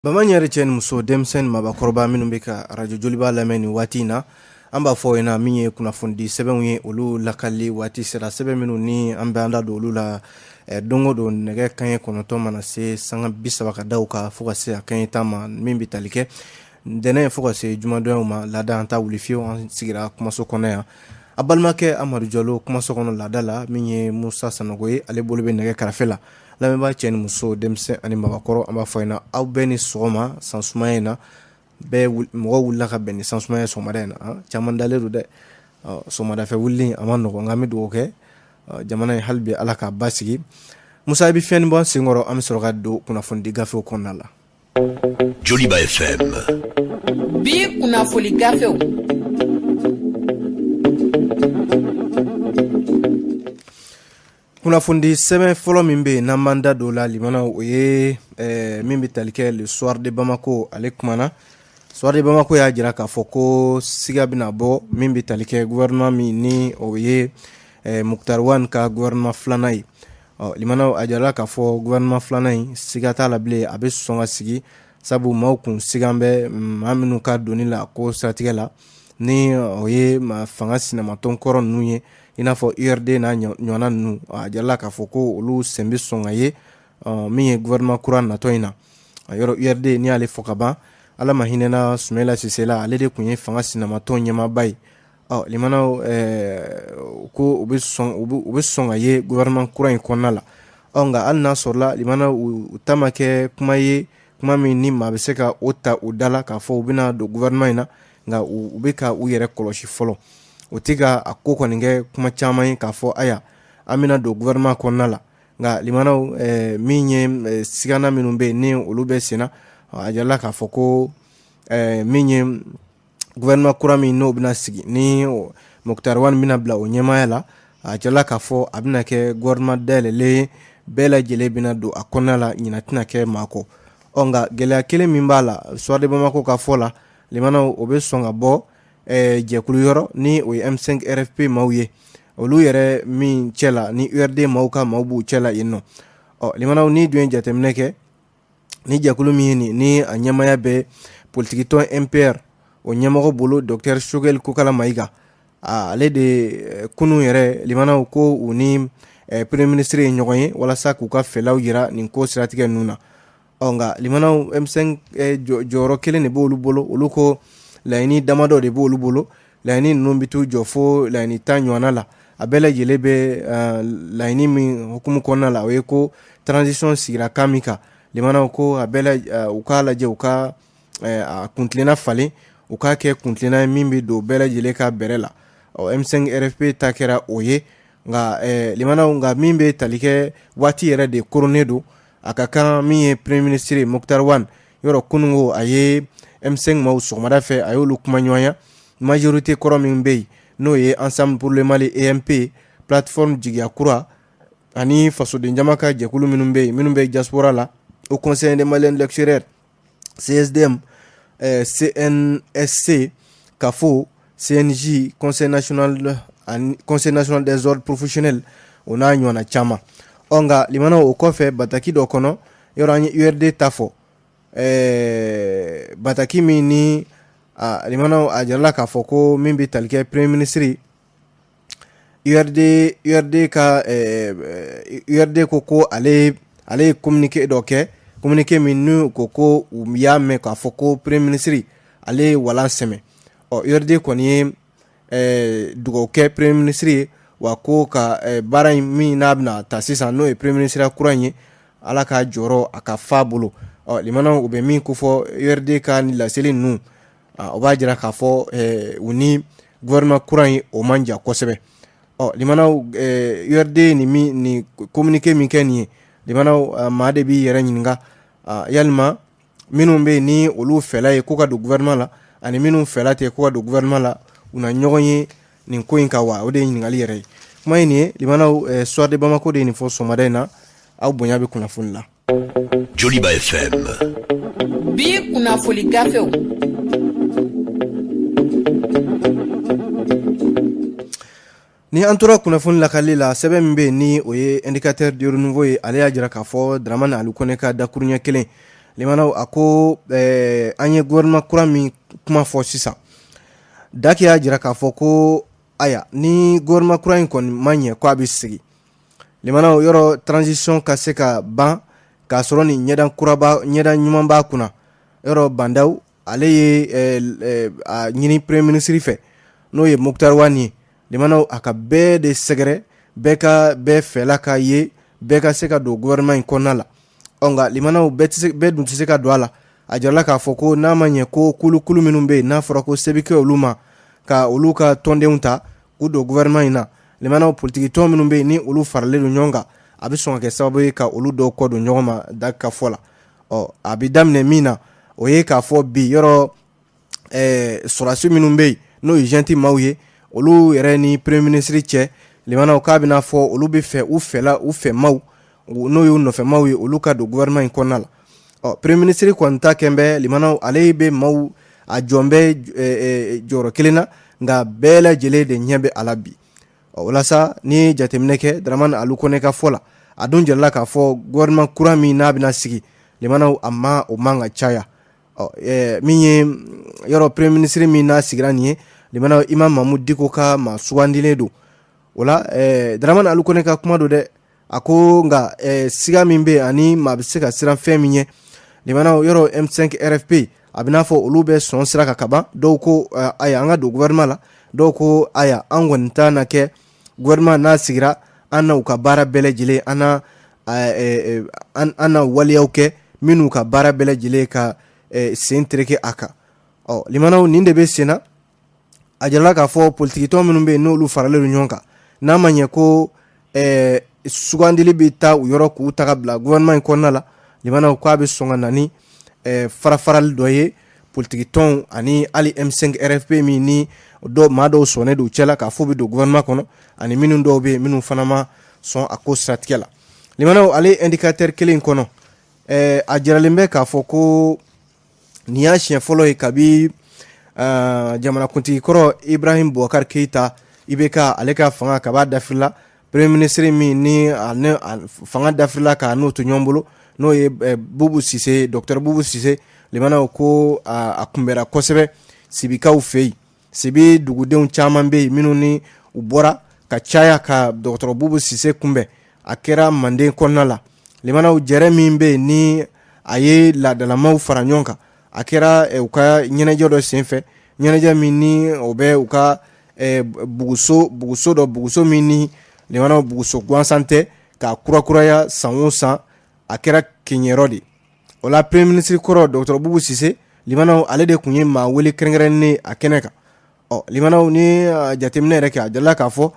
Bamaɲɛri yɛrɛ cɛ ni muso, denmisɛn ni mabakɔrɔba minnu bɛ ka arajo Joliba lamɛn nin waati in na, an b'a fɔ na min ye kunnafonidi sɛbɛnw ye, olu lakali waati sera. Sɛbɛn minnu ni an bɛ an da don olu la don o don nɛgɛ kanɲɛ 9 mana se sanga 30 ka da kan fo ka se a kanɲɛ 10 ma, min bɛ tali kɛ ntɛnɛn fo ka se jumadonyaw ma. Laada an ta wuli fiyewu, an sigira kumaso kɔnɔ yan. A balimakɛ Amadu Jalo kumaso kɔnɔ laada la, min ye Musa Sanogo ye, ale bolo bɛ nɛgɛ karafe la. Lamɛnbaa cɛ ni muso, denmisɛn ani mabakɔrɔ, an b'a fɔ ɲɛna aw bɛɛ ni sɔgɔma. Sansumaya in na, bɛɛ mɔgɔ wulila ka bɛn ni sansumaya sɔgɔmada in na, caman dalen don dɛ. Sɔgɔmadafɛ wuli a ma nɔgɔn, nka an bɛ dugawu kɛ jamana in hali bi Ala k'a basigi. Musa, i bɛ fiɲɛnin bɔ an senkɔrɔ, an bɛ sɔrɔ ka don kunnafonidi gafew kɔnɔna la. Joliba FM. Bi kunnafoni gafew. Kunnafonidi sɛbɛn fɔlɔ min bɛ yen n'an b'an da don o la, limanaw, o ye min bɛ tali kɛ Le Soir de Bamako. Ale kumana, Soir de Bamako y'a jira k'a fɔ ko siga bɛna bɔ min bɛ tali kɛ gouvernement min ni o ye Moctar Ouane ka gouvernement filanan ye. Ɔ limanaw, a jirala k'a fɔ gouvernement filanan in, siga t'a la bilen, a bɛ sɔn ka sigi, sabu maaw kun sigan bɛ maa minnu ka doni la ko siratigɛ la, ni o ye fanga sinamatɔn kɔrɔ ninnu ye, i n'a fɔ URD n'a ɲɔgɔnna ninnu. A jirala k'a fɔ ko olu sen bɛ sɔn ka ye min ye gouvernement kura natɔ in na. A yɔrɔ URD, n'i y'ale fɔ ka ban, Ala ma hinɛna Sumayila Sise la, ale de tun ye fanga sinamatɔn ɲɛmaaba ye. Ɔ limanaw, ko u bɛ sɔn ka ye gouvernement kura in kɔnɔna la. Ɔ nka hali n'a sɔrɔla, limanaw, u ta ma kɛ kuma ye, kuma min ni maa bɛ se ka o ta u da la k'a fɔ u bɛna don gouvernement in na, nka u bɛ ka u yɛrɛ kɔlɔsi fɔlɔ. U tɛ ka a ko kɔni kɛ kuma caman ye k'a fɔ aya an bɛna don gouvernement kɔnɔna la. Nka limanaw, min ye sigana minnu bɛ yen ni olu bɛ senna, a jirala k'a fɔ ko min ye gouvernement kura min n'o bɛna sigi ni Moctar Ouane bɛna bila o ɲɛmaaya la, a jirala k'a fɔ a bɛna kɛ gouvernement dayɛlɛlen ye, bɛɛ lajɛlen bɛna don a kɔnɔna la, ɲina tɛna kɛ maa kɔ. Ɔ nka gɛlɛya kelen min b'a la, Soir de Bamako ka fɔ la, limanaw, o bɛ sɔn ka bɔ jɛkulu yɔrɔ ni o ye M5 RFP maaw ye, olu yɛrɛ min cɛ la ni URD maaw ka maaw b'u cɛ la yen nɔ. Ɔ limanaw, ni dun ye jateminɛ kɛ ni jɛkulu min ye nin ni a ɲɛmaaya bɛ politikitɔn MPR o ɲɛmɔgɔ bolo, docteur Choguel Kokala Mayiga, ale de kunun yɛrɛ, limanaw, ko u ni premier ministre ye ɲɔgɔn ye walasa k'u ka fɛlaw jira nin ko siratigɛ ninnu na. Ɔ nka limanaw, M5 jɔyɔrɔ kelen de b'olu bolo. Olu ko laɲini damadɔ de b'olu bolo. Laɲini ninnu bɛ t'u jɔ fo laɲini 10 ɲɔgɔnna la. A bɛɛ lajɛlen bɛ laɲini min hukumu kɔnɔna la, o ye ko transition sigira kan min kan, limanaw, ko a bɛɛ u k'a lajɛ u ka a kuntilenna falen, u k'a kɛ kuntilenna ye min bɛ don bɛɛ lajɛlen ka bɛrɛ la. Ɔ M5 RFP ta kɛra o ye. Nka limanaw, nka min bɛ tali kɛ waati yɛrɛ de koronnen don, a ka kan min ye premier ministre Moctar Ouane yɔrɔ, kununko a ye M5 maaw sɔgɔmada fɛ, a y'olu kuma ɲɔgɔnya. Majorité kɔrɔ min bɛ yen, n'o ye Ensemble pour le Mali EMP, plateforme Jigiya Kura ani fasodenjama ka jɛkulu minnu bɛ yen, minnu bɛ diaspora la, au Conseil des Maliens de l'extérieur, CSDM, CNSC, CAFO, CNJ, Conseil national ani Conseil national des ordres professionnels, o n'a ɲɔgɔnna caman. Ɔ nka limanaw, o kɔfɛ, bataki dɔ kɔnɔ yɔrɔ, an ye URD ta fɔ, bataki min ni limanaw, a jirala k'a fɔ ko min bɛ tali kɛ premier ministre URD ka URD ko ale ye communiqué dɔ kɛ, communiqué min n'u ko u y'a mɛn k'a fɔ ko premier ministre ale ye walan sɛmɛ. Ɔ URD kɔni ye dugawu kɛ premier ministre ye, wa ko ka baara in min n'a bɛna ta sisan, n'o ye premier ministre kura in ye, Ala ka jɔyɔrɔ a ka fa bolo. Ɔ limanaw, u bɛ min kofɔ URD ka nin laseli ninnu, o b'a jira k'a fɔ u ni gouvernement kura in o man jan kosɛbɛ. Ɔ limanaw, URD nin communiqué min kɛ nin ye, limanaw, maa de b'i yɛrɛ ɲininka yalima minnu bɛ yen ni olu fɛla ye ko ka don gouvernement la ani minnu fɛla tɛ ko ka don gouvernement la, u na ɲɔgɔn ye nin ko in kan wa? O de ye ɲininkali yɛrɛ ye. Kuma ye nin ye, limanaw, Soir de Bamako de ye nin fɔ sɔgɔmada in na. Aw bonya bɛ kunnafoni la. Joliba FM. Bi kunnafoni gafew. Ni an tora kunnafoni lakali la, sɛbɛn min bɛ yen ni o ye Indicateur du Renouveau ye, ale y'a jira k'a fɔ Dramane Ali Kone ka dakuruɲɛ kelen Limanaw, a ko an ye gouvernement kura min kuma fɔ sisan, Daki y'a jira k'a fɔ ko aya, ni gouvernement kura in kɔni ma ɲɛ, ko a bɛ sigi. Limanaw, yɔrɔ transition ka se ka ban k'a sɔrɔ ni ɲɛda kuraba, ɲɛda ɲuman b'a kunna. Yɔrɔ Bah N'Daw, ale ye a ɲini premier ministre fɛ, n'o ye Moctar Ouane ye. Limanaw, a ka bɛɛ de sɛgɛrɛ, bɛɛ ka bɛɛ fɛla ka ye, bɛɛ ka se ka don gouvernement in kɔnɔna la. Ɔ nka limanaw, bɛɛ dun tɛ se ka don a la. A jirala k'a fɔ ko n'a ma ɲɛ ko kulukulu minnu bɛ yen, n'a fɔra ko se bɛ kɛ olu ma ka olu ka tɔndenw ta k'u don gouvernement in na, limanaw, politiki tɔn minnu bɛ yen, ni olu faralen don ɲɔgɔn kan, a bɛ sɔn ka kɛ sababu ye ka olu dɔw kɔ don ɲɔgɔn ma. Da ka fɔ la, ɔ a bɛ daminɛ min na, o ye k'a fɔ bi yɔrɔ sɔrɔdasi minnu bɛ yen, n'o ye junte maaw ye, olu yɛrɛ ni premier ministre cɛ, limanaw, k'a bɛna fɔ olu bɛ fɛ u fɛla, u fɛ maaw, n'o y'u nɔfɛmaw ye, olu ka don gouvernement in kɔnɔna la. Ɔ premier ministre kɔni ta kɛn bɛ, limanaw, ale bɛ maaw a jɔn bɛ jɔyɔrɔ kelen na, nka bɛɛ lajɛlen de ɲɛ bɛ a la bi. Ɔ walasa ni jateminɛ kɛ, Dramane Alou Kone ka fɔ la, a dun jirala k'a fɔ gouvernement kura min n'a bɛna sigi, limanaw, a ma o man ka caya. Ɔ min ye yɔrɔ premier ministre min n'a sigira nin ye, limanaw, Imam Mahmoud Dicko ka maa sugandilen don. O la Dramane Alou Kone ka kuma don dɛ. A ko nka siga min bɛ yen ani maa bɛ se ka siran fɛn min ɲɛ, limanaw, yɔrɔ M5 RFP, a bɛ n'a fɔ olu bɛ sɔn sira kan kaban. Dɔw ko aya, an ka don gouvernement la. Dɔw ko aya, an kɔni ta na kɛ gouvernement n'a sigira, an na u ka baara bɛɛ lajɛlen, an na waleyaw kɛ minnu ka baara bɛɛ lajɛlen ka sen tereke a kan. Ɔ limanaw, nin de bɛ sen na. A jirala k'a fɔ politikitɔn minnu bɛ yen, n'olu faralen don ɲɔgɔn kan, n'a ma ɲɛ ko sugandili bɛ taa u yɔrɔ k'u ta ka bila gouvernement in kɔnɔna la, limanaw, k'a bɛ sɔn ka na ni fara-farali dɔ ye politikitɔnw ani hali M5 RFP min ni dɔ maa dɔw sɔnnen don cɛla k'a fɔ bɛ don gouvernement kɔnɔ, ani minnu dɔw bɛ yen, minnu fana ma sɔn a ko siratigɛ la. Limanaw, ale Indicateur kelen kɔnɔ, a jiralen bɛ k'a fɔ ko nin y'a siɲɛ fɔlɔ ye kabi jamanakuntigi kɔrɔ Ibrahim Boubacar Keïta, IBK, ale ka fanga kaba dafirila, premier ministre min ni fanga dafirila k'a n'o to ɲɔgɔn bolo, n'o ye Boubou Cissé, docteur Boubou Cissé. Limanaw, ko a kunbɛra kosɛbɛ Sibikaw fɛ yen. Sibi dugudenw caman bɛ yen minnu ni u bɔra ka caya ka dɔgɔtɔrɔ Boubou Cissé kunbɛn. A kɛra Manden kɔnɔna la. Limanaw, jɛrɛ min bɛ yen ni a ye laadalamaw fara ɲɔgɔn kan, a kɛra u ka ɲɛnajɛ dɔ senfɛ, ɲɛnajɛ min ni o bɛ u ka buguso dɔ, buguso min ni limanaw, buguso gansan tɛ, k'a kurakuraya san o san, a kɛra Keɲɛrɔ de. O la premier ministre kɔrɔ docteur Boubou Cissé, limanaw, ale de tun ye maa wele kɛrɛnkɛrɛnnen a kɛnɛ kan. Ɔ limanaw, ni jateminɛ yɛrɛ kɛ, a jirala k'a fɔ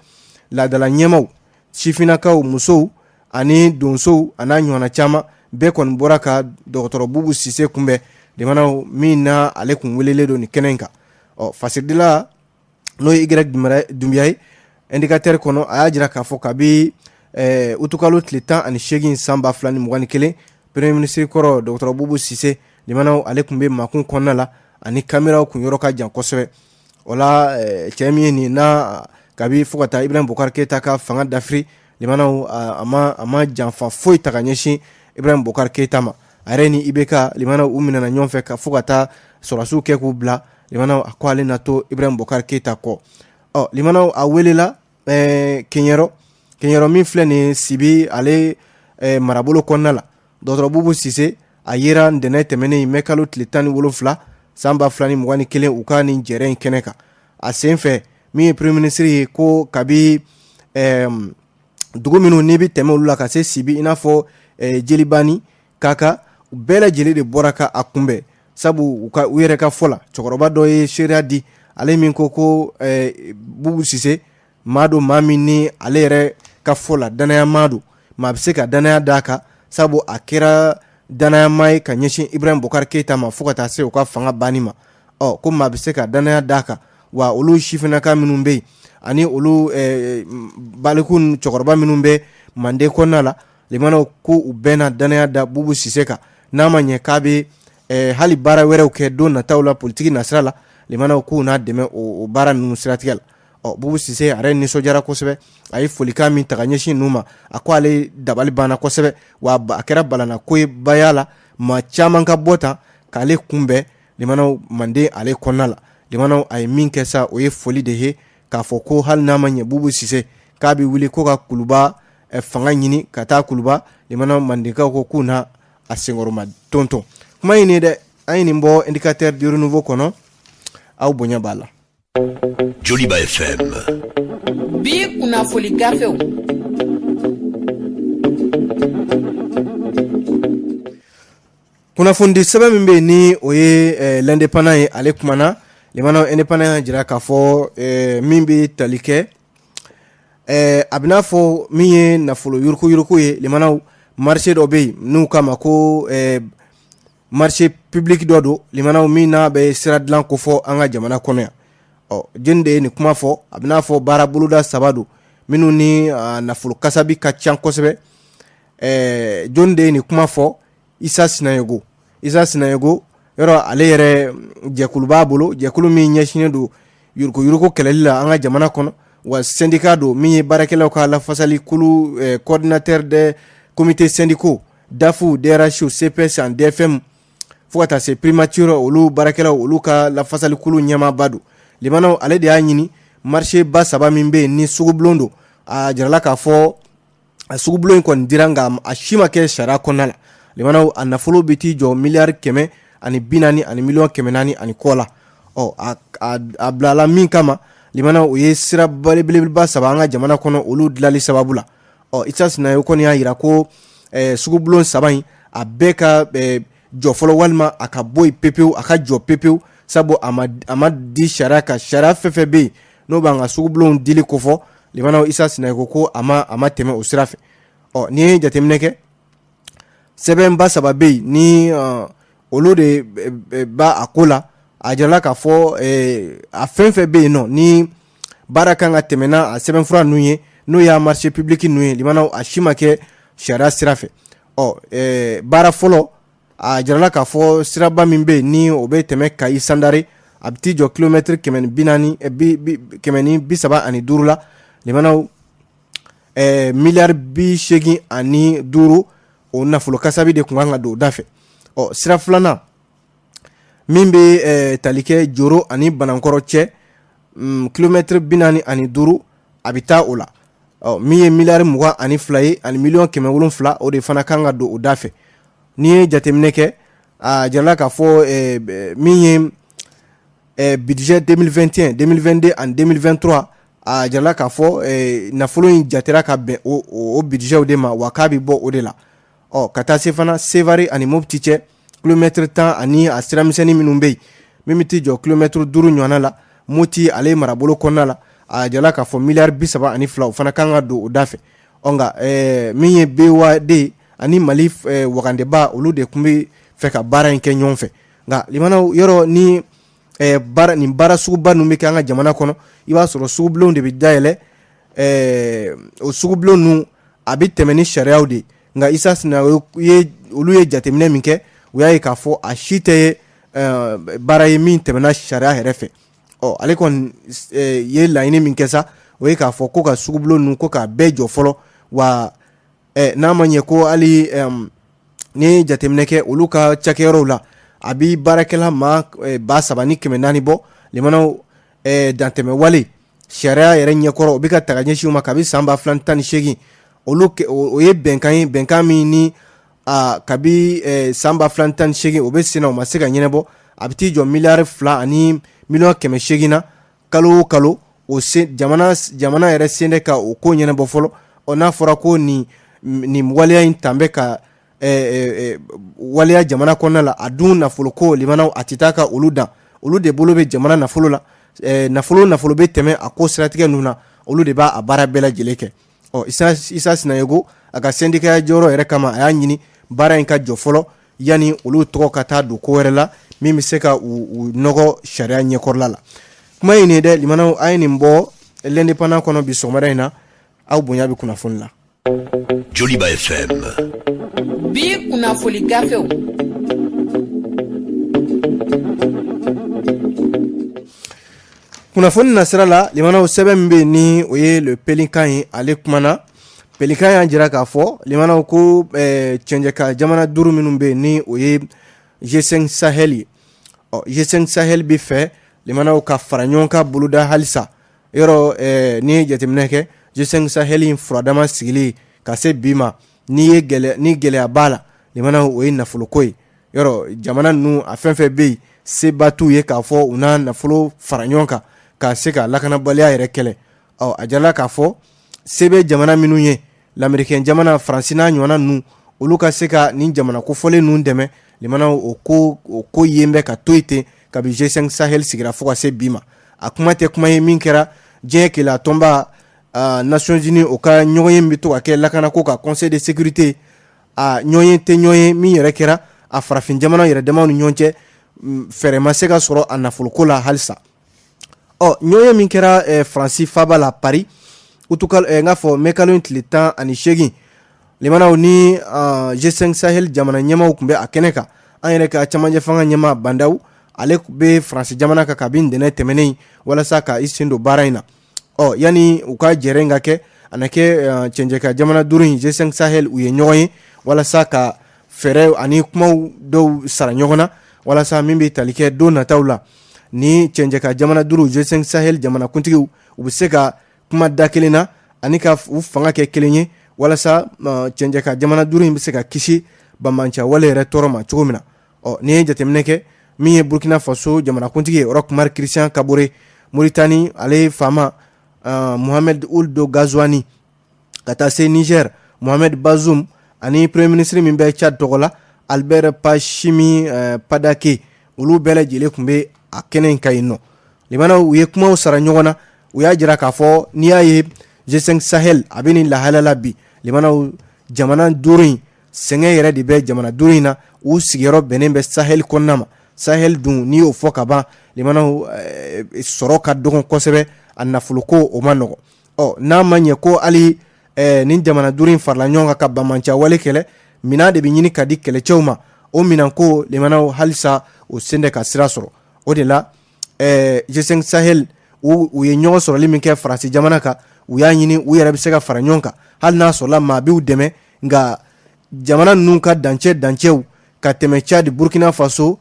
laadala ɲɛmaw, sifinnakaw, musow ani donsow, a n'a ɲɔgɔnna caman bɛɛ kɔni bɔra ka dɔgɔtɔrɔ Boubou Cissé kunbɛn, limanaw, min na ale kun welelen don nin kɛnɛ in kan. Ɔ fasiridila, n'o ye Y Doumbia ye, Indicateur kɔnɔ, a y'a jira k'a fɔ kabi utukalo tile 18 san 2021, premier ministre kɔrɔ dɔgɔtɔrɔ Boubou Cissé, limanaw, ale tun bɛ makun kɔnɔna la ani kameraw kun yɔrɔ ka jan kosɛbɛ. O la cɛ min ye nin na, kabi fo ka taa Ibrahim Boubacar Keïta ka fanga dafiri, limanaw, a ma janfa foyi ta ka ɲɛsin Ibrahim Boubacar Keïta ma. A yɛrɛ ni IBK, limanaw, u minɛna ɲɔgɔn fɛ ka fo ka taa sɔrɔdasiw kɛ k'u bila. Limanaw, a ko ale na to Ibrahim Boubacar Keïta kɔ. Ɔ limanaw, a welela Keɲɛrɔ, Keɲɛrɔ min filɛ nin Sibi ale marabolo kɔnɔna la. Dɔgɔtɔrɔ Boubou Cissé, a yera ntɛnɛn tɛmɛnen, mɛ kalo tile 17 san 2021, u ka nin jɛrɛ in kɛnɛ kan. A sen fɛ, min ye premier ministre ye, ko kabi dugu minnu n'i bɛ tɛmɛ olu la ka se Sibi, i n'a fɔ Jelibani, Kaka, u bɛɛ lajɛlen de bɔra ka a kunbɛn, sabu u ka u yɛrɛ ka fɔ la, cɛkɔrɔba dɔ ye seereya di, ale min ko ko Boubou Cissé maa don, maa min ni ale yɛrɛ ka fɔ la, danaya maa don, maa bɛ se ka danaya d'a kan, sabu a kɛra danayama ye ka ɲɛsin Ibrahim Boubacar Keïta ma fo ka taa se u ka fanga banni ma. Ɔ ko maa bɛ se ka danaya d'a kan, wa olu sifinnaka minnu bɛ yen ani olu baliku cɛkɔrɔba minnu bɛ Manden kɔnɔna la, limanaw, ko u bɛɛ na danaya da Boubou Cissé kan, n'a ma ɲɛ k'a bɛ hali baara wɛrɛw kɛ don nataw la politiki nasira la, limanaw, k'u n'a dɛmɛ o baara ninnu siratigɛ la. Ɔ Boubou Cissé a yɛrɛ nisɔndiyara kosɛbɛ. A ye folikan min ta ka ɲɛsin ninnu ma, a ko ale dabali banna kosɛbɛ, wa a kɛra balana ko ye baya la. maa caman ka bɔ ta k'ale kunbɛn limanaw Manden ale kɔnɔna la. Limanaw a ye min kɛ sa, o ye foli de ye k'a fɔ ko hali n'a ma ɲɛ Bubu Sise k'a bɛ wuli ko ka Kuluba fanga ɲini ka taa Kuluba, limanaw Mandenkaw ko k'u na a senkɔrɔma tonton. Kuma in ye dɛ, an ye nin bɔ Indicateur du Renouveau kɔnɔ, aw bonya b'a la. Joliba FM. Bi kunnafoli gafew. Kunnafonidi sɛbɛn min bɛ yen ni o ye L'Indépendant ye, ale kumana. Limanaw, Indépendant y'a jira k'a fɔ min bɛ tali kɛ, a bɛ n'a fɔ min ye nafolo yuruguyurugu ye. Limanaw, marché dɔ bɛ yen n'u k'a ma ko marché public dɔ don, limanaw, min n'a bɛ sira dilan kofɔ an ka jamana kɔnɔ yan. Ɔ jɔni de ye nin kuma fɔ? A bɛ n'a fɔ baara boloda saba don minnu ni nafolo kasabi ka ca kosɛbɛ. Jɔni de ye nin kuma fɔ? Isa Sinayogo. Isa Sinayogo yɔrɔ, ale yɛrɛ jɛkulu b'a bolo, jɛkulu min ɲɛsinnen don yuruguyurugu kɛlɛli la an ka jamana kɔnɔ, wa syndicat don min ye baarakɛlaw ka lafasali kulu, coordinateur des comités syndicaux DAF, DRH, CPS en DFM fo ka taa se primature, olu baarakɛlaw, olu ka lafasali kulu ɲɛmaaba don. Limanaw, ale de y'a ɲini marché ba saba min bɛ yen ni sugubulon don, a jirala k'a fɔ a sugubulon in kɔni dira, nka a si ma kɛ sariya kɔnɔna la. Limanaw, a nafolo bɛ t'i jɔ miliyari 140 ani miliyɔn 400 ani kɔ la. Ɔ a bilala min kama, limanaw, o ye sira belebeleba saba an ka jamana kɔnɔ, olu dilali sababu la. Ɔ Isa Sinayogo kɔni y'a jira ko sugubulon saba in a bɛɛ ka jɔ fɔlɔ, walima a ka bɔ yen pepewu, a ka jɔ pepewu, sabu a ma di sariya kan. Sariya fɛn fɛn bɛ yen n'o b'an ka sugubulonw dili kofɔ, limanaw, Isa Sinayogo ko a ma tɛmɛ o sira fɛ. Ɔ n'i ye jateminɛ kɛ, sɛbɛnba saba bɛ yen ni olu de b'a a ko la. A jirala k'a fɔ a fɛn fɛn bɛ yen nɔ ni baara kan ka tɛmɛ n'a a sɛbɛnfura ninnu ye, n'o y'a marché public ninnu ye, limanaw, a si ma kɛ sariya sira fɛ. Ɔ baara fɔlɔ, a jirala k'a fɔ siraba min bɛ yen ni o bɛ tɛmɛ Kayi Sandare, a bɛ t'i jɔ kilomɛtiri 140, 135 la. Limanaw, miliyari 85, o nafolo kasabi de tun kan ka don o da fɛ. Ɔ sira filanan min bɛ tali kɛ Joro ani Banankɔrɔ cɛ, kilomɛtiri 45, a bɛ taa o la. Ɔ min ye miliyari 22 ye ani miliyɔn 700, o de fana kan ka don o da fɛ. N'i ye jateminɛ kɛ, a jirala k'a fɔ min ye budget 2021, 2022 ani 2023, a jirala k'a fɔ nafolo in jatera ka bɛn o budgetw de ma, wa k'a bɛ bɔ o de la. Ɔ ka taa se fana Sevare ani Mopti cɛ, kilomɛtiri 10 ani a siramisɛnnin minnu bɛ yen, min bɛ t'i jɔ kilomɛtiri 5 ɲɔgɔnna la Moti ale marabolo kɔnɔna la, a jirala k'a fɔ miliyari 32, o fana kan ka don o da fɛ. Ɔ nka min ye BOAD ani Mali wagandeba, olu de tun bɛ fɛ ka baara in kɛ ɲɔgɔn fɛ. Nka limanaw, yɔrɔ ni baara nin baara suguba ninnu bɛ kɛ an ka jamana kɔnɔ, i b'a sɔrɔ sugubulonw de bɛ dayɛlɛ. O sugubulon ninnu a bɛ tɛmɛ ni sariyaw de ye. Nka Isa Sinayogo ye, olu ye jateminɛ min kɛ, u y'a ye k'a fɔ a si tɛ baara ye min tɛmɛna sariya yɛrɛ fɛ. Ɔ ale kɔni ye laɲini min kɛ sa, o ye k'a fɔ ko ka sugubulon ninnu, ko k'a bɛɛ jɔ fɔlɔ, wa n'a ma ɲɛ ko hali n'i ye jateminɛ kɛ olu ka cakɛyɔrɔw la, a bɛ baarakɛla maa 3400 bɔ. Limanaw, dantɛmɛ wale sariya yɛrɛ ɲɛkɔrɔ, o bɛ ka taga ɲɛsin u ma kabi san 2018. Olu o ye bɛnkan ye, bɛnkan min ni kabi san 2018 o bɛ sen na, o ma se ka ɲɛnabɔ. A bɛ t'i jɔ miliyari 2 ani miliyɔn 800 na kalo o kalo. O jamana yɛrɛ sen tɛ ka o ko ɲɛnabɔ fɔlɔ. Ɔ n'a fɔra ko nin waleya in tan bɛ ka waleya jamana kɔnɔna la, a dun nafolo ko, limanaw, a tɛ taa ka olu dan. Olu de bolo bɛ jamana nafolo la. Nafolo bɛ tɛmɛ a ko siratigɛ ninnu na, olu de b'a baara bɛɛ lajɛlen kɛ. Ɔ Isa Sinayogo, a ka sɛndikaya jɔyɔrɔ yɛrɛ kama, a y'a ɲini baara in ka jɔ fɔlɔ yanni olu tɔgɔ ka taa don ko wɛrɛ la min bɛ se ka u nɔgɔ sariya ɲɛkɔrɔla la. Kuma in nin dɛ, limanaw, a ye nin bɔ L'Indépendant kɔnɔ bi sɔgɔmada in na. Aw bonya bɛ kunnafoni la. Joliba FM. Bi kunnafoni gafew. Kunnafoni nasira la, limanaw, sɛbɛn min bɛ yen ni o ye Le Pélican ye, ale kumana. Pelikan y'a jira k'a fɔ limanaw ko cɛncɛkan jamana duuru minnu bɛ yen ni o ye G5 Sahel ye. Ɔ G5 Sahel bɛ fɛ limanaw ka fara ɲɔgɔn kan boloda halisa. Yɔrɔ n'i ye jateminɛ kɛ G5 Sahel in furadama sigili ka se bi ma, ni gɛlɛya b'a la limanaw, o ye nafoloko ye. Yɔrɔ jamana ninnu a fɛn fɛn bɛ yen, seba t'u ye k'a fɔ u n'a nafolo fara ɲɔgɔn kan ka se ka lakanabaliya yɛrɛ kɛlɛ. Ɔ a jirala k'a fɔ se bɛ jamana minnu ye, lamerikɛn jamana, Faransi n'a ɲɔgɔnna ninnu, olu ka se ka nin jamana kofɔlen ninnu dɛmɛ. Limanaw, o ko yen bɛ ka to yen ten kabi G5 Sahel sigira fo ka se bi ma. A kuma tɛ kuma ye min kɛra diɲɛ kelenya tɔnba, Nations Unies, o ka ɲɔgɔn ye bɛ to ka kɛ lakanako ka Conseil de sécurité, a ɲɔgɔn ye tɛ ɲɔgɔn ye min yɛrɛ kɛra a farafin jamana yɛrɛ damaw ni ɲɔgɔn cɛ, fɛɛrɛ ma se ka sɔrɔ a nafoloko la halisa. Ɔ ɲɔgɔn ye min kɛra Faransi faaba la Paris utukalo, n k'a fɔ mɛ kalo in tile 18, limanaw, ni G5 Sahel jamana ɲɛmaaw tun bɛ a kɛnɛ kan. An yɛrɛ ka camancɛ fanga ɲɛmaa Bah N'Daw, ale bɛ Faransi jamana kan kabi ntɛnɛn tɛmɛnen walasa ka i sen don baara in na. Ɔ yanni u ka jɛrɛ ka kɛ, a na kɛ cɛncɛkan jamana duuru in G5 Sahel, u ye ɲɔgɔn ye walasa ka fɛɛrɛ ani kumaw dɔw sara ɲɔgɔn na, walasa min bɛ tali kɛ don nataw la, ni cɛncɛkan jamana duuru G5 Sahel jamanakuntigiw, u bɛ se ka kuma da kelen na ani ka u fanga kɛ kelen ye, walasa cɛncɛkan jamana duuru in bɛ se ka kisi banbaanci wale yɛrɛ tɔɔrɔ ma cogo min na. Ɔ n'i ye jateminɛ kɛ, min ye Burkina Faso jamanakuntigi ye, Roch Marc Christian Kaboré, Mauritanie ale faama Mohamed Ould Ghazouani, ka taa se Niger Mohamed Bazoum, ani premier ministre min bɛ Tchad tɔgɔ la, Albert Pachimi Padake, olu bɛɛ lajɛlen tun bɛ a kɛnɛ in kan yen nɔ. Limanaw, u ye kumaw sara ɲɔgɔn na. U y'a jira k'a fɔ n'i y'a ye G5 Sahel a bɛ nin lahala la bi, limanaw, jamana duuru in sɛgɛn yɛrɛ de bɛ jamana duuru in na. U sigiyɔrɔ bɛnnen bɛ Sahel kɔnɔna ma. Sahel dun, n'i y'o fɔ ka ban, limanaw, sɔrɔ ka dɔgɔn kosɛbɛ, a nafoloko o ma nɔgɔn. Ɔ n'a ma ɲɛ ko hali nin jamana duuru in farala ɲɔgɔn kan ka banbaanci wale kɛlɛ, minɛn de bɛ ɲini ka di kɛlɛcɛw ma. O minɛnko, limanaw, halisa o sen tɛ ka sira sɔrɔ. O de la G5 Sahel, u ye ɲɔgɔn sɔrɔli min kɛ Faransi jamana kan, u y'a ɲini u yɛrɛ bɛ se ka fara ɲɔgɔn kan, hali n'a sɔrɔla maa b'u dɛmɛ, nka jamana ninnu ka dancɛw ka tɛmɛ Tchad, Burkina Faso,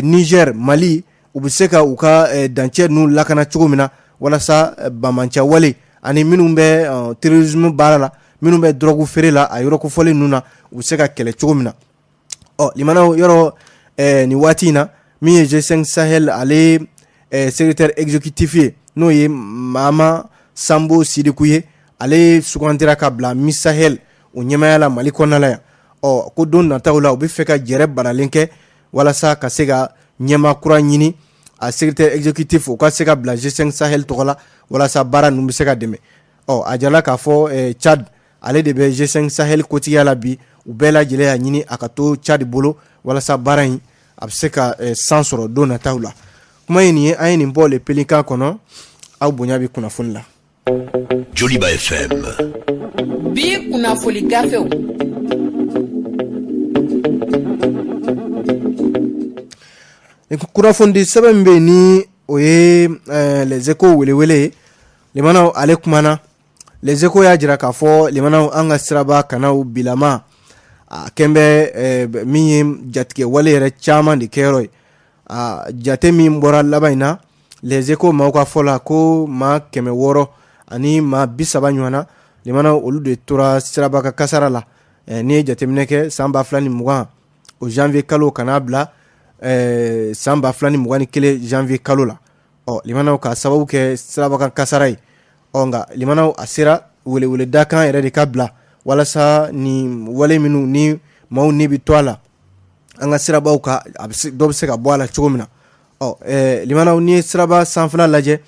Niger, Mali, u bɛ se ka u ka dancɛ ninnu lakana cogo min na, walasa banbaanci wale ani minnu bɛ terrorisme baara la, minnu bɛ drogue feere la a yɔrɔ kofɔlen ninnu na, u bɛ se ka kɛlɛ cogo min na. Ɔ limanaw, yɔrɔ nin waati in na, min ye G5 Sahel ale secrétaire exécutif ye, n'o ye Mama Sambo Sidiku ye, ale sugandira ka bila Mi-Sahel o ɲɛmaaya la Mali kɔnɔna la yan. Ɔ ko don nataw la, u bɛ fɛ ka jɛrɛ baralen kɛ walasa ka se ka ɲɛmaa kura ɲini a secrétaire exécutif, o ka se ka bila G5 Sahel tɔgɔ la, walasa baara ninnu bɛ se ka dɛmɛ. Ɔ a jirala k'a fɔ Tchad ale de bɛ G5 Sahel kotigiya la bi. U bɛɛ lajɛlen y'a ɲini a ka to Tchad bolo, walasa baara in a bɛ se ka san sɔrɔ don nataw la. Kuma ye nin ye, an ye nin bɔ Le Pelikan kɔnɔ. Aw bonya bɛ kunnafoni la. Joliba FM. Bi kunnafoni gafew. Kunnafonidi sɛbɛn min bɛ yen, ni o ye Les Échos welewele ye, limanaw, ale kumana. Les Échos y'a jira k'a fɔ, limanaw, an ka siraba kanaw bilama a kɛn bɛ min ye jatigɛ wale yɛrɛ caman de kɛyɔrɔ ye. A jate min bɔra laban in na, Les Échos maaw ka fɔ la, ko maa 630 ɲɔgɔn na, limanaw, olu de tora siraba ka kasara la. N'i ye jateminɛ kɛ san 2020 o janvier kalo ka n'a bila san 2021 janvier kalo la, ɔ limanaw, ka sababu kɛ siraba kan kasara ye. Ɔ nka limanaw, a sera weleweledakan yɛrɛ de ka bila walasa nin wale minnu ni maaw ni bɛ to a la an ka sirabaw kan, a bɛ se dɔ bɛ se ka bɔ a la cogo min na. Ɔ limanaw, n'i ye siraba sanfɛla lajɛ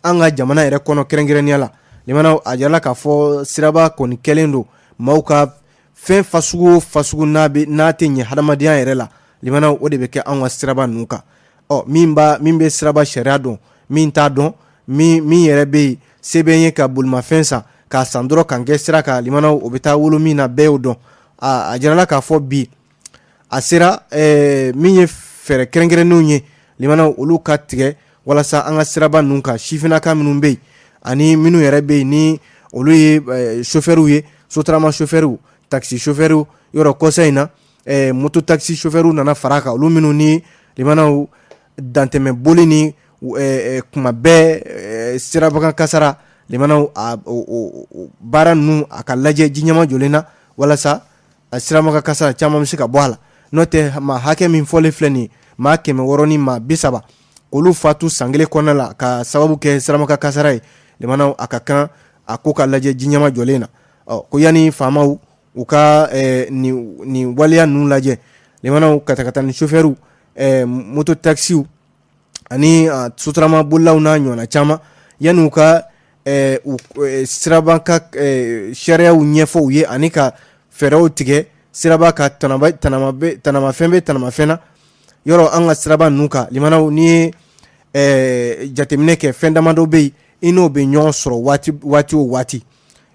an ka jamana yɛrɛ kɔnɔ kɛrɛnkɛrɛnnenya la, limanaw, a jirala k'a fɔ siraba kɔni kɛlen don maaw ka fɛn fasugu o fasugu n'a bɛ n'a tɛ ɲɛ hadamadenya yɛrɛ la, limanaw, o de bɛ kɛ anw ka siraba ninnu kan. Ɔ min b'a min bɛ siraba sariya dɔn, min t'a dɔn, min yɛrɛ bɛ yen se bɛ n ye ka bolimafɛn san k'a san dɔrɔn k'an kɛ sira kan, limanaw, o bɛ taa wolo min na, bɛɛ y'o dɔn. A jirala k'a fɔ bi a sera min ye fɛɛrɛ kɛrɛnkɛrɛnnenw ye, limanaw, olu ka tigɛ walasa an ka siraba ninnu kan sifinnaka minnu bɛ yen ani minnu yɛrɛ bɛ yen ni olu ye sofɛriw ye, sotarama sofɛriw, takisi sofɛriw. Yɔrɔ kɔsa in na, moto takisi sofɛriw nana fara a kan, olu minnu ni limanaw dantɛmɛ boli ni kuma bɛɛ sirabakan kasara. Limanaw, baara ninnu a ka lajɛ ji ɲɛmajɔlen na walasa a sirabakan kasara caman bɛ se ka bɔ a la. N'o tɛ, maa hakɛ min fɔlen filɛ nin ye, maa 600 ni maa 30, olu fatu san kelen kɔnɔna la ka sababu kɛ sirabakan kasara ye. Limanaw, a ka kan a ko ka lajɛ ji ɲɛmajɔlen na. Ɔ ko yanni faamaw u ka nin waleya ninnu lajɛ, limanaw, katakatani sofɛriw, moto takisiw ani sotarama bolilaw n'a ɲɔgɔnna caman, yanni u ka siraba kan sariyaw ɲɛfɔ u ye ani ka fɛɛrɛw tigɛ siraba kan, tanamafɛn bɛ tanamafɛn na. Yɔrɔ an ka siraba ninnu kan, limanaw, n'i ye jateminɛ kɛ, fɛn damadɔ bɛ yen i n'o bɛ ɲɔgɔn sɔrɔ waati o waati.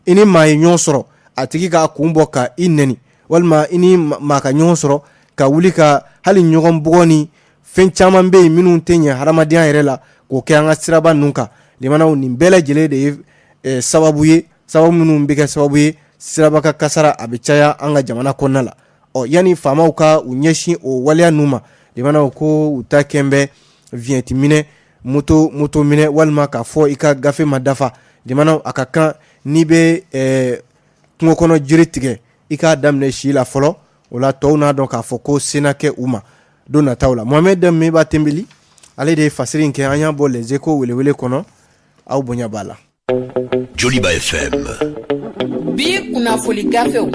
I ni maa ye ɲɔgɔn sɔrɔ, a tigi k'a kun bɔ ka i nɛni, walima i ni maa ka ɲɔgɔn sɔrɔ ka wuli ka hali ɲɔgɔn bugɔ, ni fɛn caman bɛ yen minnu tɛ ɲɛ hadamadenya yɛrɛ la k'o kɛ an ka siraba ninnu kan. Limanaw, nin bɛɛ lajɛlen de ye sababu ye, sababu minnu bɛ kɛ sababu ye siraba kan kasara a bɛ caya an ka jamana kɔnɔna la. Ɔ yanni faamaw ka u ɲɛsin o waleya ninnu ma, limanaw, ko u ta kɛn bɛ vignette minɛ, moto minɛ, walima k'a fɔ i ka gafe ma dafa. Limanaw, a ka kan n'i bɛ kungo kɔnɔ jiri tigɛ, i k'a daminɛ si la fɔlɔ. O la tɔw n'a dɔn k'a fɔ ko sena kɛ u ma don nataw la. Mohamed Meba Tembeli, ale de ye fasiri in kɛ. An y'a bɔ Les Échos welewele kɔnɔ. Aw bonya b'a la. Joliba FM. Bi kunnafoli gafew.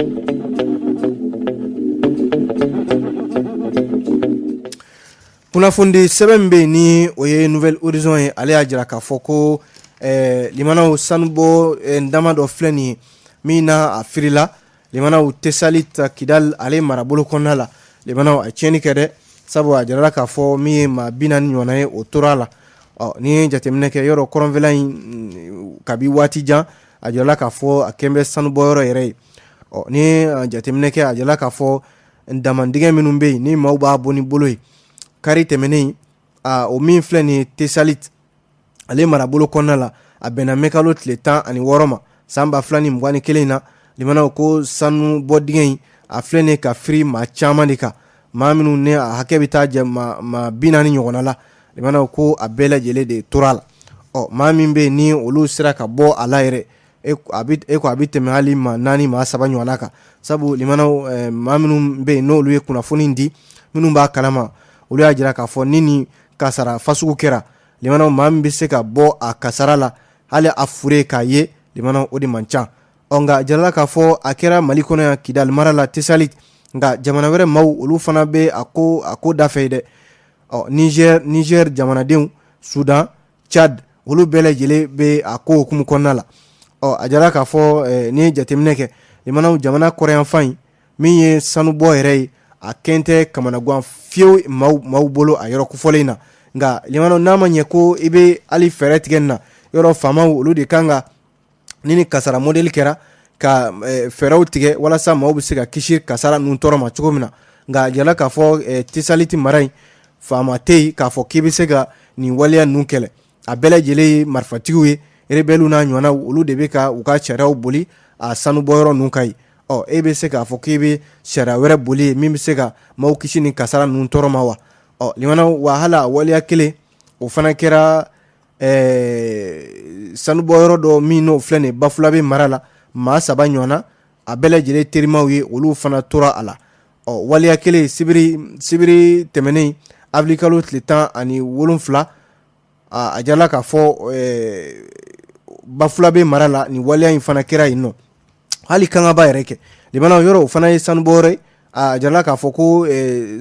Kunnafonidi sɛbɛn min bɛ yen ni o ye Nouvel Horizon ye, ale y'a jira k'a fɔ ko limanaw, sanubɔ dama dɔ filɛ nin ye min na a firila, limanaw, Tesalit Kidal ale marabolo kɔnɔna la. Limanaw, a tiɲɛni kɛ dɛ, sabu a jirala k'a fɔ min ye maa 40 ɲɔgɔnna ye, o tora a la. Ɔ n'i ye jateminɛ kɛ, yɔrɔ kɔrɔnfɛla in, kabi waati jan, a jirala k'a fɔ a kɛn bɛ sanubɔyɔrɔ yɛrɛ ye. Ɔ n'i ye jateminɛ kɛ, a jirala k'a fɔ damandingɛ minnu bɛ yen ni maaw b'a bɔ ni bolo ye, kari tɛmɛnen o min filɛ nin ye Tesalit ale marabolo kɔnɔna la, a bɛnna mɛkalo tile 16 ma san 2021 na. Limanaw, ko sanu bɔ dingɛ in a filɛ nin ka firi maa caman de kan, maa minnu ni a hakɛ bɛ taa jɛ maa 40 ɲɔgɔnna la. Limanaw, ko a bɛɛ lajɛlen de tora a la. Ɔ maa min bɛ yen ni olu sera ka bɔ a la yɛrɛ, e ko a bɛ tɛmɛ hali maa naani, maa saba ɲɔgɔnna kan, sabu limanaw, maa minnu bɛ yen n'olu ye kunnafoni di, minnu b'a kalama, olu y'a jira k'a fɔ ni nin kasara fasugu kɛra, limanaw, maa min bɛ se ka bɔ a kasara la hali a fure k'a ye, limanaw, o de man ca. Ɔ nka a jirala k'a fɔ a kɛra Mali kɔnɔ yan Kidali mara la Tesalit, nka jamana wɛrɛ maaw olu fana bɛ a ko da fɛ dɛ. Ɔ Niger jamanadenw, Sudan, Tchad, olu bɛɛ lajɛlen bɛ a ko hukumu kɔnɔna la. Ɔ a jira k'a fɔ n'i ye jateminɛ kɛ, limanaw, jamana kɔrɔnyanfan in min ye sanubɔ yɛrɛ ye, a kɛn tɛ kamanagan fiyewu maaw bolo a yɔrɔ kofɔlen in na. Nka limanaw, n'a ma ɲɛ ko i bɛ hali fɛɛrɛ tigɛ nin na, yɔrɔ faamaw olu de kan ka ni kasara mɔdɛli kɛra ka fɛɛrɛw tigɛ walasa maaw bɛ se ka kisi kasara ninnu tɔɔrɔ ma cogo min na. Nka a jirala k'a fɔ Tesaliti mara in, faama tɛ yen k'a fɔ k'i bɛ se ka nin waleya ninnu kɛlɛ. A bɛɛ lajɛlen ye marifatigiw ye, rebɛliw n'a ɲɔgɔnnaw, olu de bɛ ka u ka sariyaw boli a sanubɔyɔrɔ ninnu kan yen. Ɔ e bɛ se k'a fɔ k'i bɛ sariya wɛrɛ boli yen min bɛ se ka maaw kisi nin kasara ninnu tɔɔrɔ ma wa? Ɔ limanaw, wa hali a waleya kelen o fana kɛra sanubɔyɔrɔ dɔ min n'o filɛ nin ye Bafulabe mara la, maa saba ɲɔgɔnna, a bɛɛ lajɛlen terimaw ye, olu fana tora a la. Ɔ waleya kelen sibiri tɛmɛnen awirilikalo tile 17, a jirala k'a fɔ Bafulabe mara la, nin waleya in fana kɛra yen nɔ. Hali Kangaba yɛrɛ kɛ, limanaw, yɔrɔ o fana ye sanubɔyɔrɔ ye. A jirala k'a fɔ ko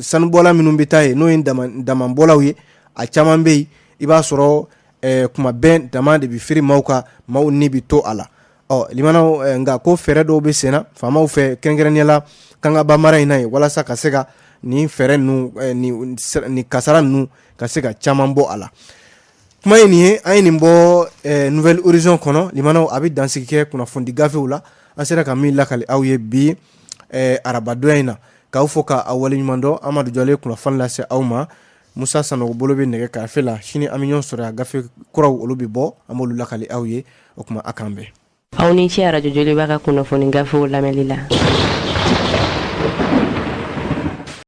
sanubɔla minnu bɛ taa yen, n'o ye damanbɔlaw ye, a caman bɛ yen, i b'a sɔrɔ kuma bɛɛ dama de bɛ firi maaw kan, maaw ni bɛ to a la. Ɔ limanaw, nka ko fɛɛrɛ dɔw bɛ senna faamaw fɛ, kɛrɛnkɛrɛnnenya la Kangaba mara in na yen, walasa ka se ka nin fɛɛrɛ ninnu, nin kasara ninnu ka se ka caman bɔ a la. Kuma ye nin ye, an ye nin bɔ Nouvel Horizon kɔnɔ. Limanaw, a bɛ dansigi kɛ kunnafonidi gafew la an sera ka min lakali aw ye bi arabadonya in na. K'aw fo ka aw waleɲuman dɔn. Amadu Jalo ye kunnafoni lase aw ma, Musa Sanogo bolo bɛ nɛgɛ karafe la. Sini an bɛ ɲɔgɔn sɔrɔ yan, gafe kuraw olu bɛ bɔ, an b'olu lakali aw ye. O tuma a k'an bɛn. Aw ni ce arajo Joliba ka kunnafoni gafew lamɛnli la.